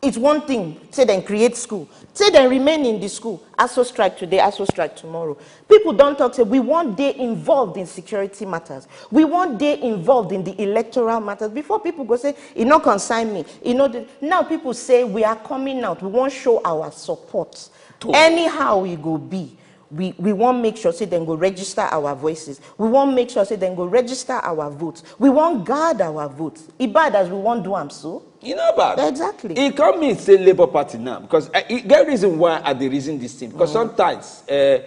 It's one thing say then create school, say then remain in the school. ASO strike today, ASO strike tomorrow. People don't talk say we want they involved in security matters. We want they involved in the electoral matters. Before people go say, it not concern me. You know, the, now people say we are coming out. We want show our support. Anyhow we go be. We, we won't make sure say then go register our voices. We won't make sure say then go register our votes. We won't guard our votes. It bad as we won't do am so. You know bad. Exactly. It come mean say Labour Party now because uh, it get reason why I dey reason this thing because mm. sometimes uh,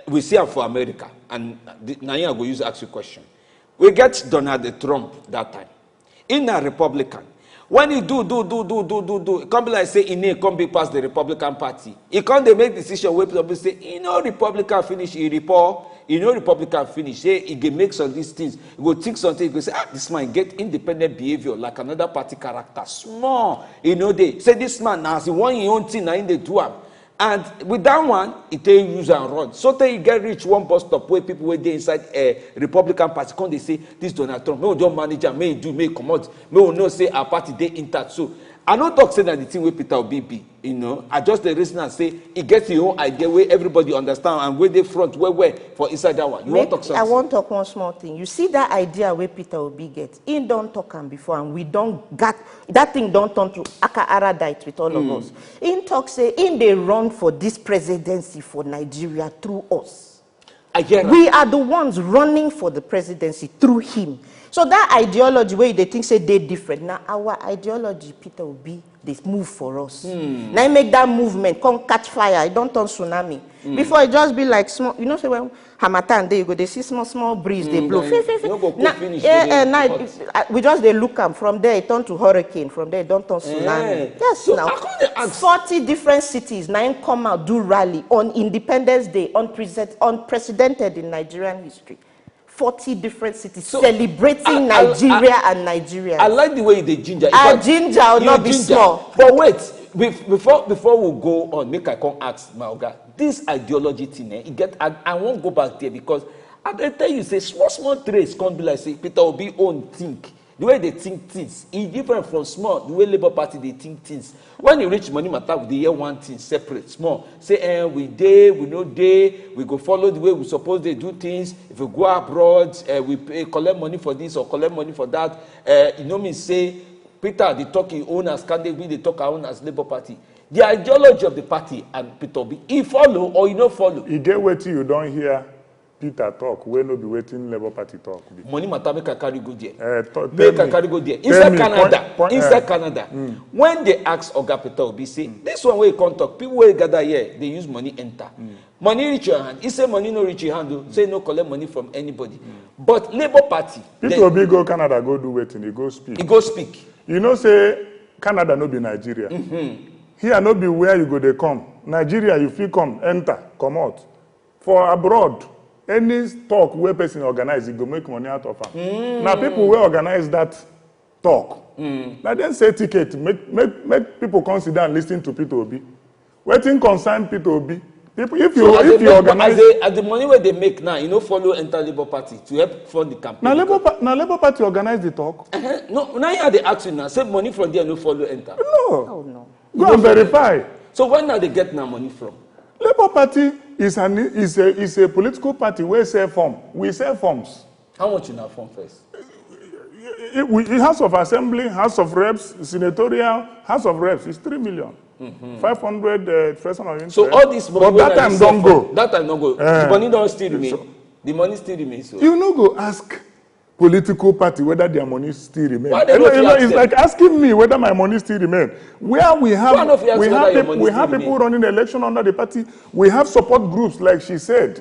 we see am for America and the, now I go use ask you question. We get Donald Trump that time. In a Republican, when he do do do do do do do, it come be like say he name come be pass the Republican Party. He come they make decision where people say he no Republican finish he report, he no Republican finish. Say he can make some of these things. He go think something. He go say ah this man get independent behavior like another party character. Small, you know they say this man now as he want his own thing now in the do am. And with that one, he take use and run. So tey he get reach one bus stop where people wey dey inside a uh, Republican Party come they say this Donald Trump, may we just manage am, may he do, may he comot, may we know say our party dey intact. So I no talk say na the thing wey Peter Obi be, you know. I just the reason I say he get his own idea where everybody understand and where they front where where for inside that one. You want talk something? I want talk one small thing. You see that idea where Peter Obi get, he don't talk am before and we don't got that thing don't turn to aka aradite with all mm. of us. In talk say in they run for this presidency for Nigeria through us. We are the ones running for the presidency through him. So that ideology wey you dey think say dey different, na our ideology, Peter Obi, dey move for us. Na im make that movement come catch fire, e don turn tsunami. Before, e just be like small, you know say when harmattan dey, you go dey see small small breeze dey blow. Fi, fi, fi. Na, eh, eh, na, we just dey look am. From there, e turn to hurricane. From there, e don turn tsunami. Yes, now. Forty different cities na im come out do rally on Independence Day, unprecedented in Nigerian history. Forty different cities celebrating Nigeria and Nigerians. I like the way you dey ginger. I ginger, not be small. But wait, before, before we go on, make I come ask my oga. This ideology thing, eh, e get, I, I wan go back there because I dey tell you say small small trace come be like say Peter Obi own think. The way they think things, e different from small, the way Labour Party dey think things. When you reach money matter, we dey hear one thing separate, small. Say, eh, we dey, we no dey, we go follow the way we suppose dey do things. If we go abroad, eh, we pay, collect money for this or collect money for that. Eh, e no mean say Peter dey talk him own as candidate, we dey talk our own as Labour Party. The ideology of the party and Peter Obi, e follow or e no follow? E get wetin you don hear Peter talk wey no be wetin Labour Party talk before. Money matter, make I carry go there. Eh, make I carry go there. Inside Canada, inside Canada, when they ask Oga Peter Obi, say, this one wey you come talk, people wey gather here, they use money enter. Money reach your hand. He say money no reach your hand, though. Say no collect money from anybody. But Labour Party, Peter Obi go Canada, go do wetin? He go speak. He go speak. You know say Canada no be Nigeria. Here no be where you go dey come. Nigeria, you fit come, enter, comot. For abroad, any talk wey person organize, e go make money out of am. Na people wey organize that talk, na dem sell ticket, make, make, make people come sit down, listen to Peter Obi. Wetin concern Peter Obi? People, if you, so as if you organize, as the, as the money wey they make now, you no follow enter Labour Party to help fund the campaign. Na Labour, na Labour Party organize the talk. Uh-huh. No, now I dey ask you now. Say money from there no follow enter. No. Oh, no. Go and verify. So where now they get now money from? Labour Party is an, is a, is a political party wey sell form. We sell forms. How much in our form first? It, we, House of Assembly, House of Reps, Senatorial, House of Reps is three million. Five hundred, uh, person of interest. So all this money, but that time don go. That time don go. The money don still remain. The money still remain. So you no go ask political party whether their money still remain. Why they no fit ask them? It's like asking me whether my money still remain. Where we have, we have people running the election under the party. We have support groups, like she said,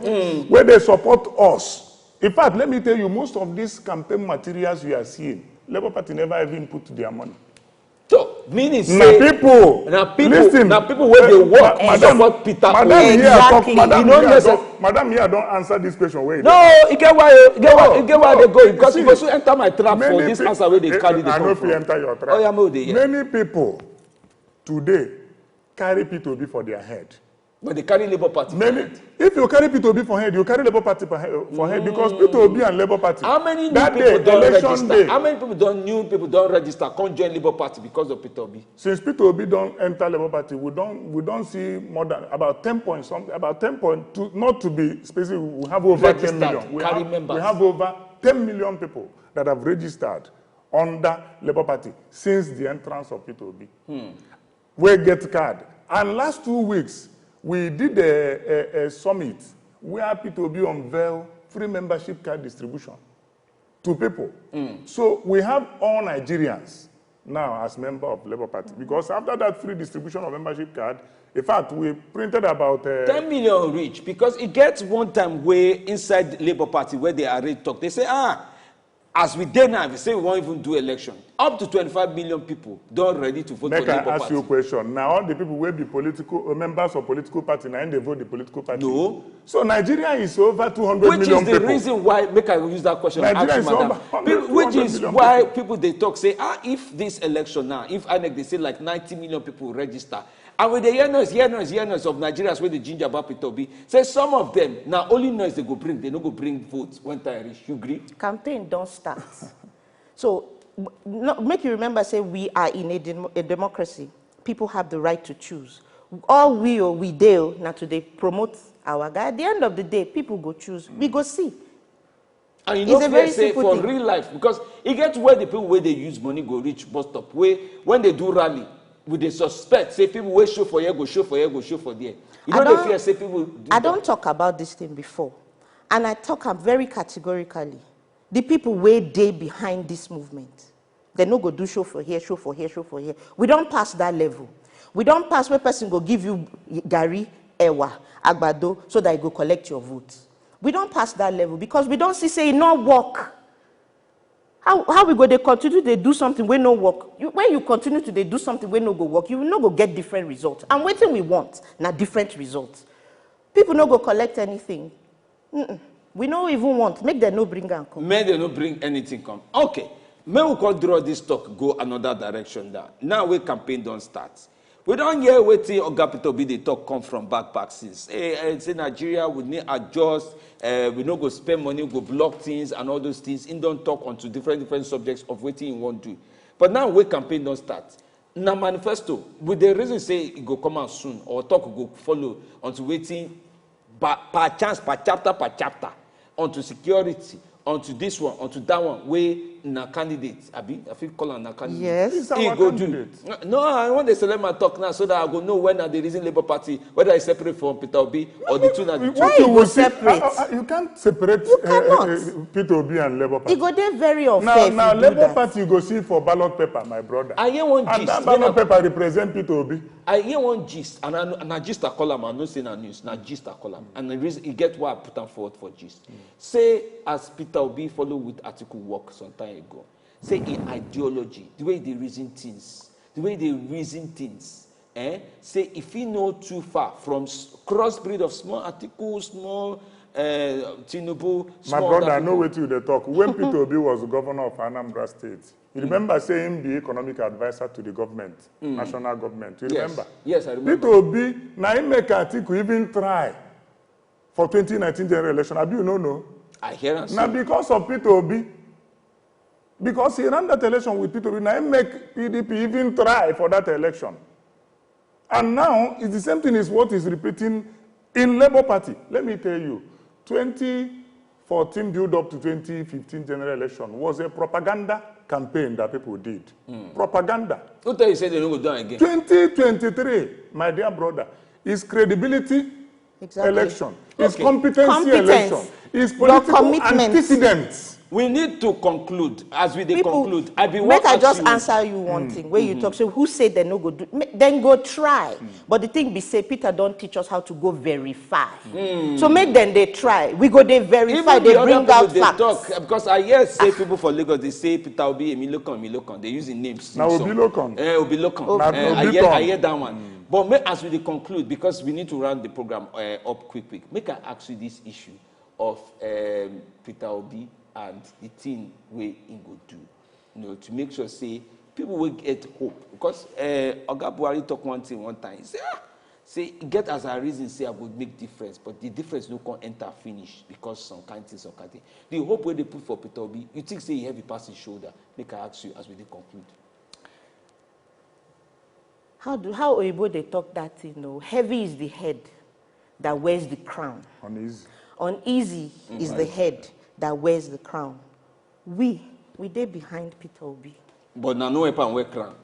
where they support us. In fact, let me tell you, most of these campaign materials you are seeing, Labour Party never even put their money. So, meaning say na people, na people, listen, na people wey dey work to support Peter Obi. Madam here don answer this question. Wait. No, e get why, e get why, e get why they go, because you go soon enter my trap for this answer wey they carry dey come from. I no fit enter your trap. Oya, make we dey hear. Many people today carry Peter Obi for their head. But they carry Labour Party for head. If you carry Peter Obi for head, you carry Labour Party for head, for head, because Peter Obi and Labour Party. How many new people don register? How many people don, new people don register, come join Labour Party because of Peter Obi? Since Peter Obi don enter Labour Party, we don, we don see more than about ten point something, about ten point two, not to be specific, we have over ten million. Registered, carry members. We have over ten million people that have registered under Labour Party since the entrance of Peter Obi. Wey get card. And last two weeks, we did a, a, a summit where Peter Obi unveil free membership card distribution to people. So we have all Nigerians now as member of Labour Party, because after that free distribution of membership card, in fact, we printed about, uh, ten million reach, because e get one time wey inside Labour Party where they arrange talk, they say, ah, as we dey now, if you say we wan even do election, up to twenty-five million people don ready to vote for Labour Party. Make I ask you a question. Na all the people wey be political, uh, members of political party, na im dey vote the political party? No. So Nigeria is over two hundred million people. Which is the reason why, make I use that question, ask you, madam. Which is why people dey talk say, ah, if this election now, if INEC dey say like ninety million people register, and we dey hear noise, hear noise, hear noise of Nigerians wey dey ginger about Peter Obi. Say some of them, na only noise they go bring, they no go bring vote when time reach. You gree? Campaign don start. So, m-, no, make you remember say we are in a dem-, a democracy. People have the right to choose. All we o, we dey o, na to dey promote our guy. At the end of the day, people go choose. We go see. And you no fear say for real life, because e get where the people wey dey use money go reach bus stop, wey when they do rally, we dey suspect say people wey show for here go show for here, go show for there. You no dey fear say people do that? I don talk about this thing before, and I talk am very categorically. The people wey dey behind this movement, they no go do show for here, show for here, show for here. We don pass that level. We don pass where person go give you garri, ewa, agbado, so that you go collect your vote. We don pass that level because we don see say e no work. How, how we go dey continue to dey do something wey no work? You, when you continue to dey do something wey no go work, you no go get different result. And wetin we want na different result. People no go collect anything. Mm-mm. We no even want. Make dem no bring am come. Make dem no bring anything come. Okay. Make we come draw this talk go another direction now. Now wey campaign don start, we don hear wetin Oga Peter Obi dey talk come from back back since. Eh, eh, say Nigeria, we need adjust, eh, we no go spend money, go block things and all those things. He don talk onto different different subjects of wetin he wan do. But now wey campaign don start, na manifesto, we dey reason say e go come out soon or talk go follow onto wetin, per, per chance, per chapter, per chapter, onto security, onto this one, onto that one, wey na candidate, abi I fit call am na candidate. Yes. He's our candidate. No, I wan dey select my talk now so that I go know when I dey reason Labour Party, whether e separate from Peter Obi or the two na the two. Why you go separate? You can't separate. You cannot. Peter Obi and Labour Party. E go dey very unfair if you do that. Now Labour Party you go see for ballot paper, my brother. I hear one gist. And that ballot paper represent Peter Obi. I hear one gist, and I, na gist I call am. I know say na news. Na gist I call am, and the reason e get why I put am forward for gist. Say as Peter Obi follow with Atiku work some time ago, say im ideology, the way e dey reason things, the way e dey reason things, eh, say e fit no too far from s-, cross breed of small Atiku, small, eh, Tinubu, small other people. My brother, I know wetin you dey talk. When Peter Obi was governor of Anambra State, you remember say him be economic adviser to the government, national government. You remember? Yes, I remember. Peter Obi, na him make Atiku even try for twenty nineteen general election. Abi you no know? I hear am. Na because of Peter Obi, because he ran that election with Peter Obi, na him make P D P even try for that election. And now, it's the same thing is what is repeating in Labour Party. Let me tell you, twenty fourteen build up to twenty fifteen general election was a propaganda campaign that people did. Propaganda. Who tell you say they no go do am again? Twenty twenty-three, my dear brother, is credibility election. It's competency election. It's political antecedents. We need to conclude. As we dey conclude, I be wan ask you. Make I just answer you one thing. When you talk, say who say they no go do? Then go try. But the thing be say Peter don teach us how to go verify. So make dem dey try. We go dey verify, dey bring out facts. Even the other people dey talk, because I hear say people for Lagos dey say Peter Obi, Emi Lokan, Emi Lokan. They use the names. Na Obi Lokan. Eh, Obi Lokan. Eh, I hear, I hear that one. But make, as we dey conclude, because we need to round the program, eh, up quick quick. Make I ask you this issue of, um, Peter Obi and the thing wey he go do, you know, to make sure say people wey get hope, because, uh, Oga Buhari talk one thing one time. He say, ah, say e get as I reason say I go make difference, but the difference no come enter finish because some kind thing, some kind thing. The hope wey they put for Peter Obi, you think say e heavy pass him shoulder? Make I ask you as we dey conclude. How do, how Oyibo dey talk that thing? No, heavy is the head that wears the crown. Uneasy. Uneasy is the head that wears the crown. We, we dey behind Peter Obi. But na no help am wear crown.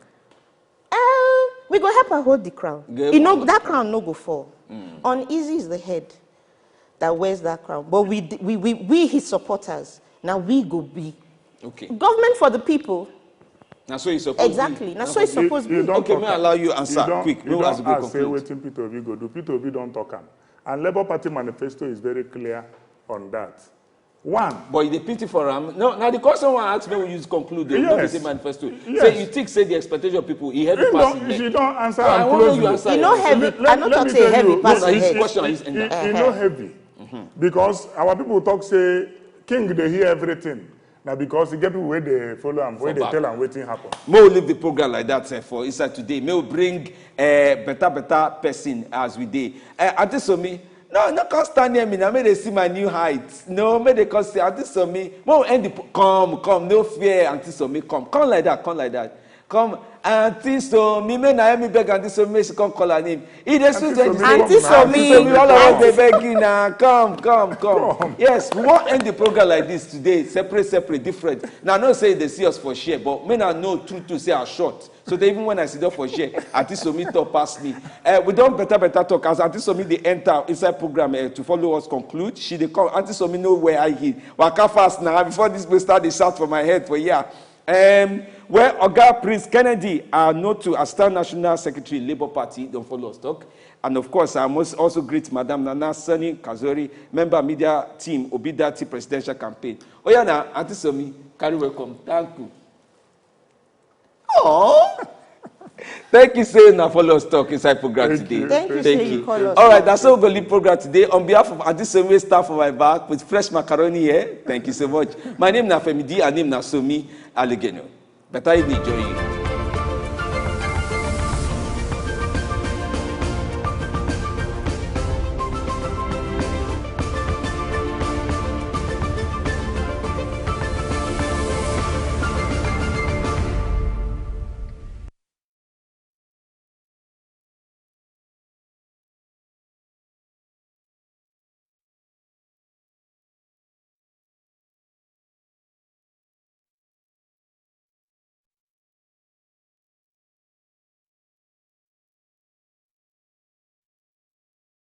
Eh, we go help am hold the crown. E no, that crown no go fall. Uneasy is the head that wears that crown. But we, we, we, we his supporters, now we go be. Okay. Government for the people. Na so e suppose be. Exactly. Na so e suppose be. Okay, may I allow you answer quick? You don ask say wetin Peter Obi go do. Peter Obi don talk am. And Labour Party manifesto is very clear on that. One. But you dey pity for am. No, na the question I wan ask, make we use conclude. Yes. No be say manifesto. Yes. Say you think say the expectation of people, e heavy pass him head. She don answer am closely. I wan make you answer. E no heavy. I no talk say e heavy pass him head. No, na his question, his end. E no heavy. Because our people talk say king dey hear everything. Na because e get people wey dey follow am, wey dey tell am wetin happen. Make we leave the program like that, eh, for inside today. Make we bring, eh, better, better person as we dey. Eh, Aunty Somi, no, no come stand near me now. Make they see my new height. No, make they come see. Aunty Somi, make we end the po-, come, come, no fear, Aunty Somi, come. Come like that, come like that. Come, Auntie Somi, make na help me beg Auntie Somi, make she come call her name. E dey sweet when you say, Auntie Somi, Somi, all of us dey beg you now. Come, come, come. Yes, we wan end the program like this today, separate, separate, different. Now, I know say they see us for share, but me na know true, true say I short. So that even when I sit down for share, Auntie Somi talk pass me. Uh, we don better, better talk. As Auntie Somi dey enter inside program uh, to follow us conclude, she dey come. Auntie Somi know where I hit. Waka fast now before this place start dey shout for my head for here. Um, well, Oga Prince Kennedy Anotu, Assistant National Secretary, Labour Party, don follow us talk. And of course, I must also greet Madam Nana Sani Kazori, member media team, Obidati presidential campaign. Oh yeah, now, Auntie Somi, carry welcome. Thank you. Oh, thank you, say na follow us talk inside program today. Thank you, say you call us. All right, that's how we go leave program today. On behalf of Auntie Somi, staff for my back with fresh macaroni here. Thank you so much. My name na Femi D, her name na Somi Alegeno. Better evening, enjoy you.